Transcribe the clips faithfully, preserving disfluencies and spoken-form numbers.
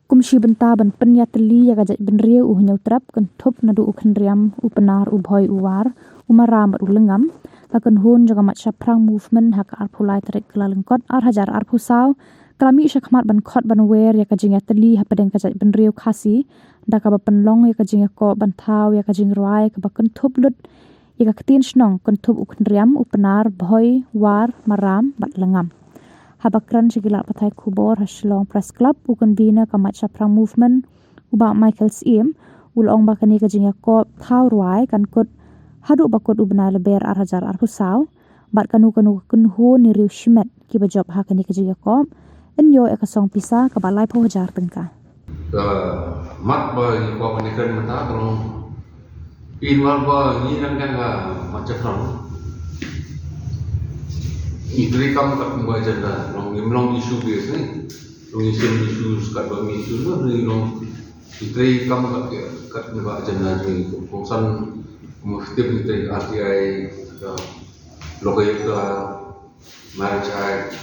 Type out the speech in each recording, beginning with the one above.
Kum shi bynta ban pynïatylli ïa ka jaitbynriew u Hynñiewtrep kynthup naduh u Khynriam, u Pnar, u Bhoi, u War, u Maram bad u Lyngngam, ka kynhun jong ka Mait Shaphrang Movement ha ka arphew lai tarik Kyllalyngkot ar hajar arphew saw ka la mih shakhmat ban khot ban wer ïa ka jingïatylli hapdeng ka jaitbynriew Khasi da kaba pynlong ïa ka jingïakop ban thaw ïa ka jingrwai kaba kynthup lut ïa ka ktien shnong kynthup u Khynriam, u Pnar, Bhoi, War, Maram bad Lyngngam. Haba kren sha ki lad pathai khubor ha Shillong Press Club, u convener ka Mait Shaphrang Movement, u Bah Michael Syiem, u la ong ba kane ka jingïakop thaw rwai kan kut haduh ba kut u bnai Lber ar hajar arphew saw, bad kano kano ka kynhun ne riew shimet kiba jop ha kane ka jingïakop yn ïoh ïa ka song pisa kaba laiphew hajar tyngka. Ka mat ba ngi kwah ban ïakren mynta ka long, phi ïohi ba ngi nang dang ka Mait Shaphrang, ngi treikam kat kumba agenda, long, ngim long issue based ne, long, ngi shem issues kat ba ngi issue ba ngi long, ngi treikam kat, kat kumba agenda jong ngi, kongsan, kumba step ngi trei R T I, ka lokalyit ka Marriage Act,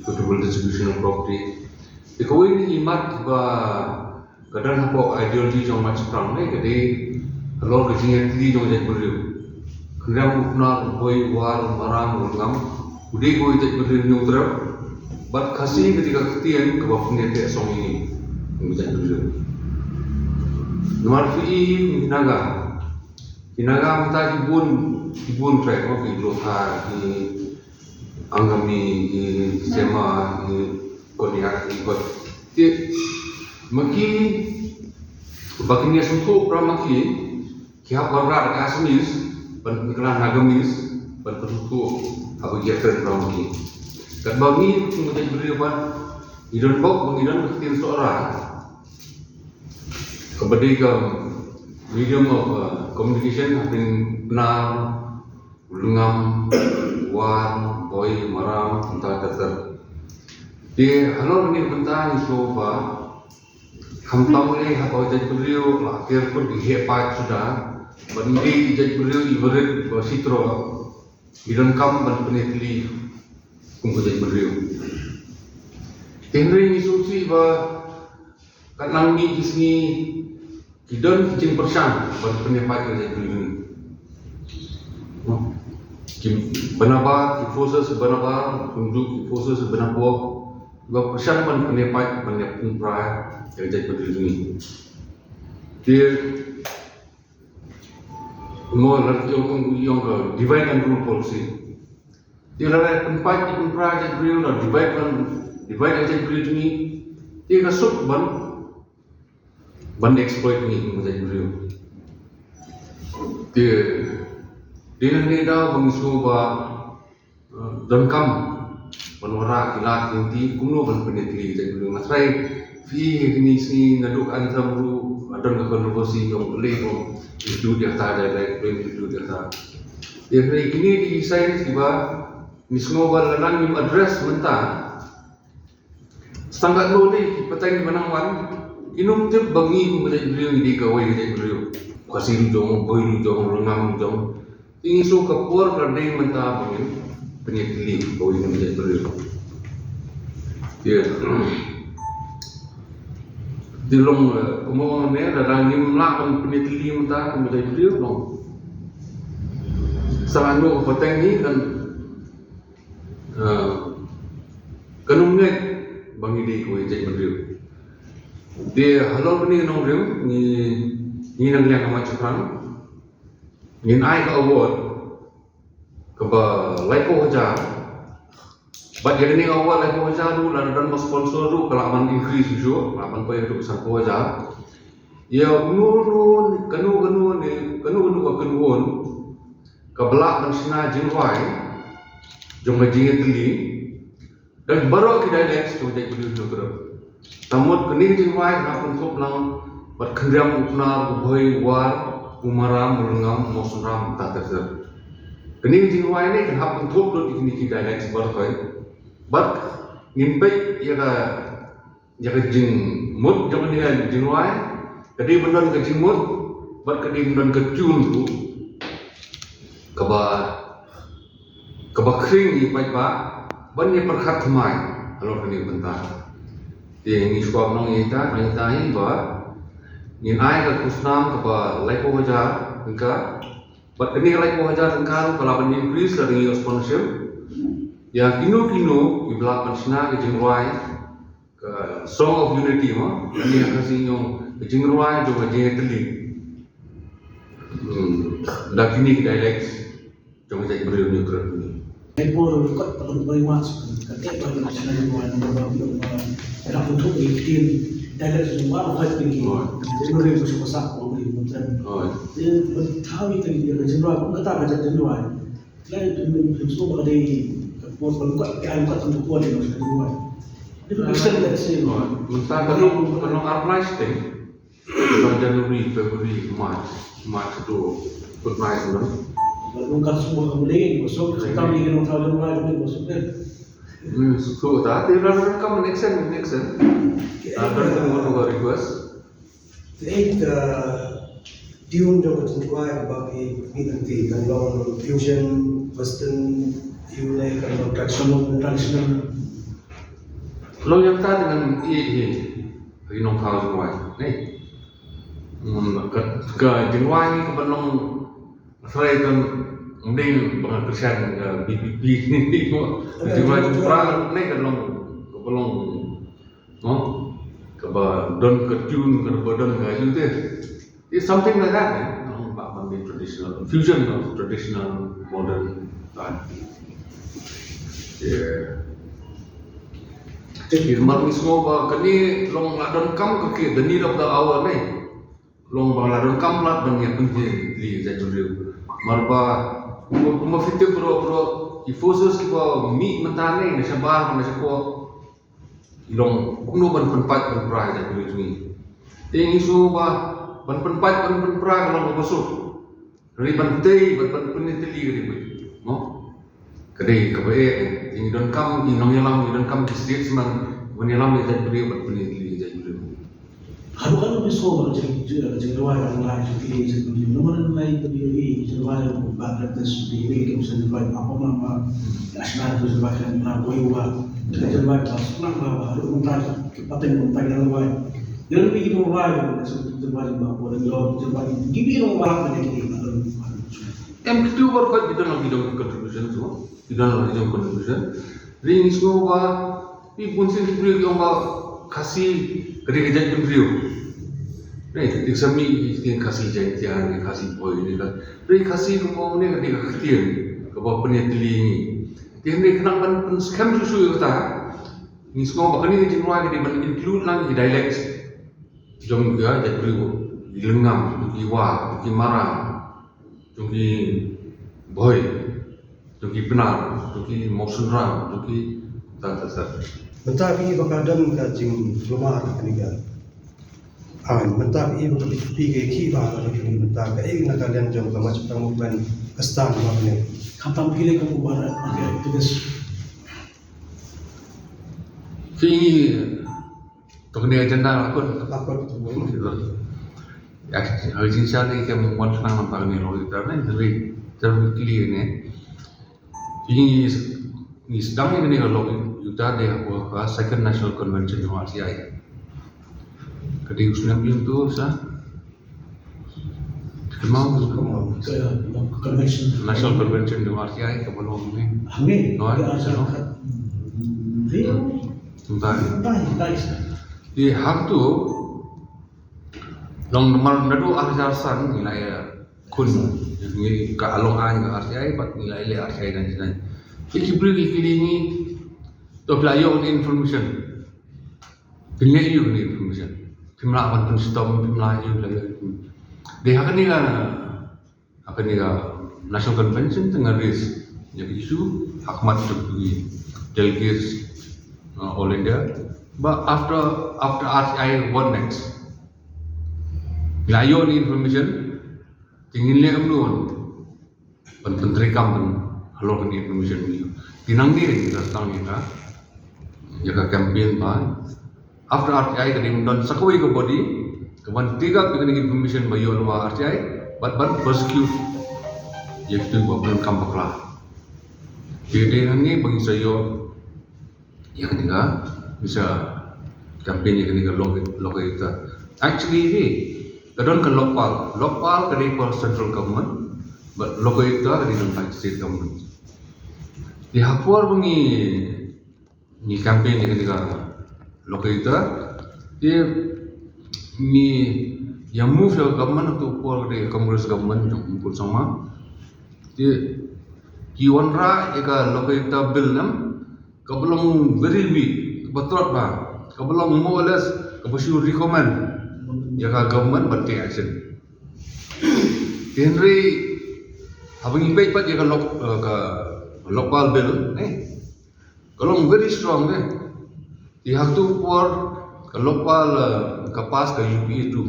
Equitable Distribution of Property. Te kawei na ki mat ba ka don hapoh ideology jong Mait Shaphrang ne ka dei halor ka jingïatylli jong jaitbynriew. Khynriam, u Pnar, u Bhoi, u War, u Maram, u Lyngngam, u dei kawei jaitbynriew Hynñiewtrep. Bad Khasi ka dei ka ktien kaba pynïateh song ïa ngi kum jaitbynriew. Namar phi i, ki Naga, ki Naga mynta ki bun, ki bun tribe, ki Lotha, ki Angami, ki Sema, ki Konyak, ki Kot. Te ma ki, ba kin ïasngewthuh para ma ki, ki hap ban rah ka Assamese, ban pynkylla Nagamese, ban pynsngewthuh haba ki ïakren para ma ki. Katba ngi kum ka jaitbynriew pat, ngi don bok ba ngi don ka ktien Sohra kaba dei ka medium of, uh, communication hapdeng Pnar, u Lyngngam, u War, u Bhoi, u Maram, mynta ter ter. Te halor kane ka bynta ngi sngew ba khamtam lei haba ka jaitbynriew la ker put, ngi heh paid suda, bad ngi dei ki jaitbynriew iba rit ba shisha, ngi donkam ban pynïatylli kum ka jaitbynriew. Te hynrei ngi sngewsih ba katba ngi ki sngi ki don ki jingpyrshang ban pynïapaid ka jaitbynriew. Ki banabar, ki forces banabar, kumjuh ki forces banapoh, ba pyrshang ban pynïapaid, ban ïapynpra ka jaitbynriew. Te mo la ki ong, ong ka divide and rule policy. Te lada pynpaid, pynpra jaitbynriew, la divide ban, divide ka jaitbynriew jong ngi. Te ka suk ban, ban exploit ngi kum ka jaitbynriew. Te dei na kane ka daw ba ngi sngew ba, eh, donkam ban wanrah ki lad ki lynti kumno ban pynïatylli ka jaitbynriew. Nga tharai phi, kine ki sngi naduh ka anthem ruh, ah, don ka controversy, ong lei, ong, institute ïa kata, dialect, ong institute ïa kata. Ïa kine, kine ki signs kiba ngi sngew ba lada ngim address mynta, sa katno lei ki pateng kiba nang wan, kin ym tip ba ngi kum ka jaitbynriew ngi dei kawei ka jaitbynriew. Khasi ruh jong, Bhoi ruh jong, Lyngngam ruh jong. Te ngi sngew ka por ka la dei mynta ba ngin pynïatylli kawei ka jaitbynriew. Te, te long, eh, kumno ne, lada ngim lah ban pynïatylli mynta kum ka jaitbynriew long, sa katno ka pateng ngi kan, eh, kan ym ngeit ba ngi dei kawei ka jaitbynriew. Te halor kane ka nongrim ngi, ngi nang liang ka Mait Shaphrang ngin ai ka award kaba laiphew hajar. Bad ïa kane ka award laiphew hajar ruh, lada don ba sponsor ruh, ka lah ban increase shuh, ka lah ban poi haduh sanphew hajar. Ïa uno uno, kano kano ne, kano kano ka kynhun kaba lah ban shna jingrwai jong ka jingïatylli da baroh ki dialects jong ka jaitbynriew Hynñiewtrep. Te mut kane ka jingrwai kan hap kynthup lang bad Khynriam, u Pnar, u Bhoi, u War, u Maram, u Lyngngam, u Mawsynram, mynta ter ter. Kane ka jingrwai ne kan hap kynthup lut ïa kine ki dialects baroh. Bad ngin peit ïa ka, ïa ka jingmut jong kane ka jingrwai, ka dei ban don ka jingmut bad ka dei ban don ka tune ruh kaba, kaba khring ïa paidbah ban ïa pyrkhat thymmai halor kane ka bynta. Te ngi shu kwah ban ong ïa ita, ïa ita hi ba ngin ai ka khusnam kaba laiphew hajar tyngka. Bad kane ka laiphew hajar tyngka ruh ka lah ban increase lada ngi ïoh sponsorship. Ïa kino kino kiba lah ban shna ka jingrwai, ka Song of Unity mo, kane ha Khasi ngi ong ka jingrwai jong ka jingïatylli. Hmm, da kine ki dialects jong ka jaitbynriew Hynñiewtrep. Ka por ka kot ka ruh bad ïa ka teh ba ka national line ba ba ka dak pynthut ïa ki ktien dialect jong ba ba hoi pynki. Hoi. Jaitbynriew ba shu ba sah ba Hynñiewtrep. Hoi. Ïa ba thaw ïa ka jingrwai ba kata ka jaitbynriew. Lai tu tu semua ba ka dei ka por ka kot ka kot ka por ïa ka jingrwai. Ïa ka extend that same. Hoi. Mynta ka long, ka long ar bnai shiteng. Ka January, February, March, March tu, tu nice, no? Lalu ka semua ka boleh, masuk, kami kena tahu dia mulai boleh masuk kan. Hmm, so that they run come next time, next time. After the one who request. Eight, uh, tune jong ka jingrwai ba ki mi nanti kan long fusion, western, tune kan long traditional, traditional. Long yang ta dengan i i. Ka nongthaw jingrwai ne. Hmm, ka, ka jingrwai kaba long, trai kan mding ba nga kyrshan ka B P P ni mo. Ka jingrwai jingpra ne ka long, kaba long, no? Kaba don ka tune, kaba don ka ïu te. It's something like that, eh? Long ba man traditional, fusion of traditional, modern, right? Yeah. Te ki mar ngi sngew ba kane long la donkam ka ki, the need of the hour ne. Long ba la donkam lad ban ïa pynjah ïa jaitbynriew. Mar ba kumba, kumba fit bro bro ki forces kiba mih mynta ne na shabar na shakor. Ki long kumno ban pynpait pynpra ïa jaitbynriew jong ngi. Te ngi sngew ba ban pynpait ban pynpra ka long kaba suk. Hynrei ban tei, ban, ban pynïatylli ka dei beit, no? Ka dei kaba eh, eh, ngi donkam, ngi nongïalam, ngi donkam ki statesman ban ïalam ïa jaitbynriew, ban pynïatylli ïa jaitbynriew. Haduh katno phi sngew ba ka jing, jing, ka jingrwai ka long lai jong ki jaitbynriew? Namar ngi lai ka dei ka jingrwai ba practice dei ka jingrwai ba pom lang ba ka shna ka jingrwai ka long ba wei wa ka jingrwai ba suk lang ba haduh mynta ki pateng mynta ki dang rwai. Ïa ki jingrwai ba ka jingrwai ba ko dang ïoh jingrwai ki bi long ba ka dei ki ba long. Em, kitu baroh ki don, ki don contribution tu. Ki don, ki don contribution. Ri ngi sngew ba i bun sien ki briew ki ong ba Khasi ka dei ka jaitbynriew. Right, ki sa mih ki ktien Khasi Jaiñtia ne Khasi Bhoi ne ka. Ri Khasi kumba ne ka dei ka ktien kaba pynïatylli ngi. Te hynrei khnang ban pynskhem shuh shuh ïa kata, ngi sngew ba kane ka jingrwai ka dei ban include lang ki dialects jong ki jaitbynriew, ki Lyngngam, ki Wa, ki Mara, jong ki Bhoi, jong ki Pnar, jong ki Mawsynram, jong ki ta ta ta. Mynta phi ba ka don ka jingkulmar kane ka. Ah, mynta phi ba ka phi ka ki ba ka don mynta ka ing na ka liang jong ka Machkang Muklan ka stan ba ne. Khamtam phi le ka kulmar ka activist. Phi To kane agenda la kut. La kut. Ya, ha jingshisha ne kem wan khnang namar kane lo ita ne, hynrei ter kli ne. Ngi, ngi sdang ne kane ka lo ita de ha ka Second National Convention jong R T I. Ka dei u snem ïa tu sa. Kynmaw, kynmaw. Ka, ka convention. National Convention jong R T I kaba long hangne. Hangne. Long hangne. Hangne. Hm. Hm. Hm. Hm. Hm. Hm. Te hangto long namar naduh ar hajar san ngi la ïakhun, ngi ka long aiñ ka R T I bad ngi la ïaleh R T I nangne. Te ki briew ki kylli ngi, to phi la ïoh information. Phin leh aïu kane information? Phim lah ban pynshitom, phim lah aïu, lah aïu. Dei ha kane ka, ha kane ka National Convention te nga raise ïa ka issue ha khmat jong ki delegates, uh, All India. But after, after R T I, what next? Lah ïoh ni information, te ngin leh kumno ban pyntreikam ban halor kane ka information. Te nangne ka jingthrang ïa ka, ïa ka campaign ba after R T I ka dei ban don sa kawei ka body ka ban take up ïa kane ka information ba ïoh lyngba R T I bad ban prosecute ïa kito ba pyndonkam bakla. Te dei nangne ba ngin sa ïoh ïa kane ka, ngin sa campaign ïa kane ka lok-, lokayukta. Actually hi ka don ka lokpal. Lokpal ka dei for central government, but lokayukta ka dei don ka state government. Te ha por ba ngi, ngi campaign ïa kane ka lokayukta, te ngi ïa move ïa ka government ha kato ka por ka dei ka Congress government jong u Congressman Sangma. Te ki wanrah ïa ka lokayukta bill, nam, kaba long very weak, kaba trot bha, kaba long more or less kaba shu recommend ïa ka government ban take action. Te hynrei haba ngi peit pat ïa ka lok, eh, ka lokpal bill, eh, ka long very strong, eh. Te ha kato ka por ka lokpal, eh, ka pass ka U P A two.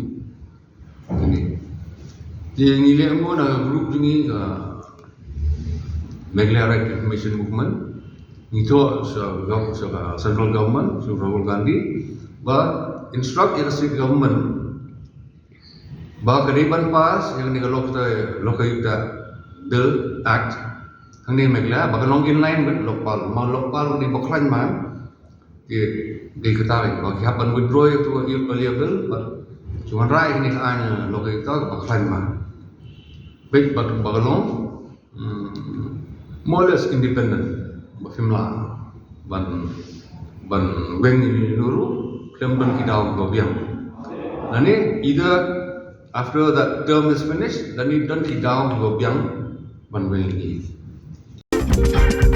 Te ngi leh mo na group jong ngi ka Meghalaya Right to Information Movement, ngi thoh sha gov-, sha ka central government, sha Rahul Gandhi, ba instruct ïa ka state government ba ka dei ban pass ïa kane ka lokayukta, lokayukta bill, act, hangne Meghalaya, ba kan long in line with lokpal. Ma lokpal ka dei ba khlaiñ bha. Te dei kata ba ki hap ban withdraw ïa kato ka bill, bill, but ki wanrah ïa kane ka aiñ lokayukta ba khlaiñ bha. Bad ba, ba ka long, mm, more or less independent, ba phim lah ban, ban weng ïa une une ruh, khlem don ki daw kiba biang. Lane either after that term is finished, lane don ki daw kiba biang ban weng ïa une.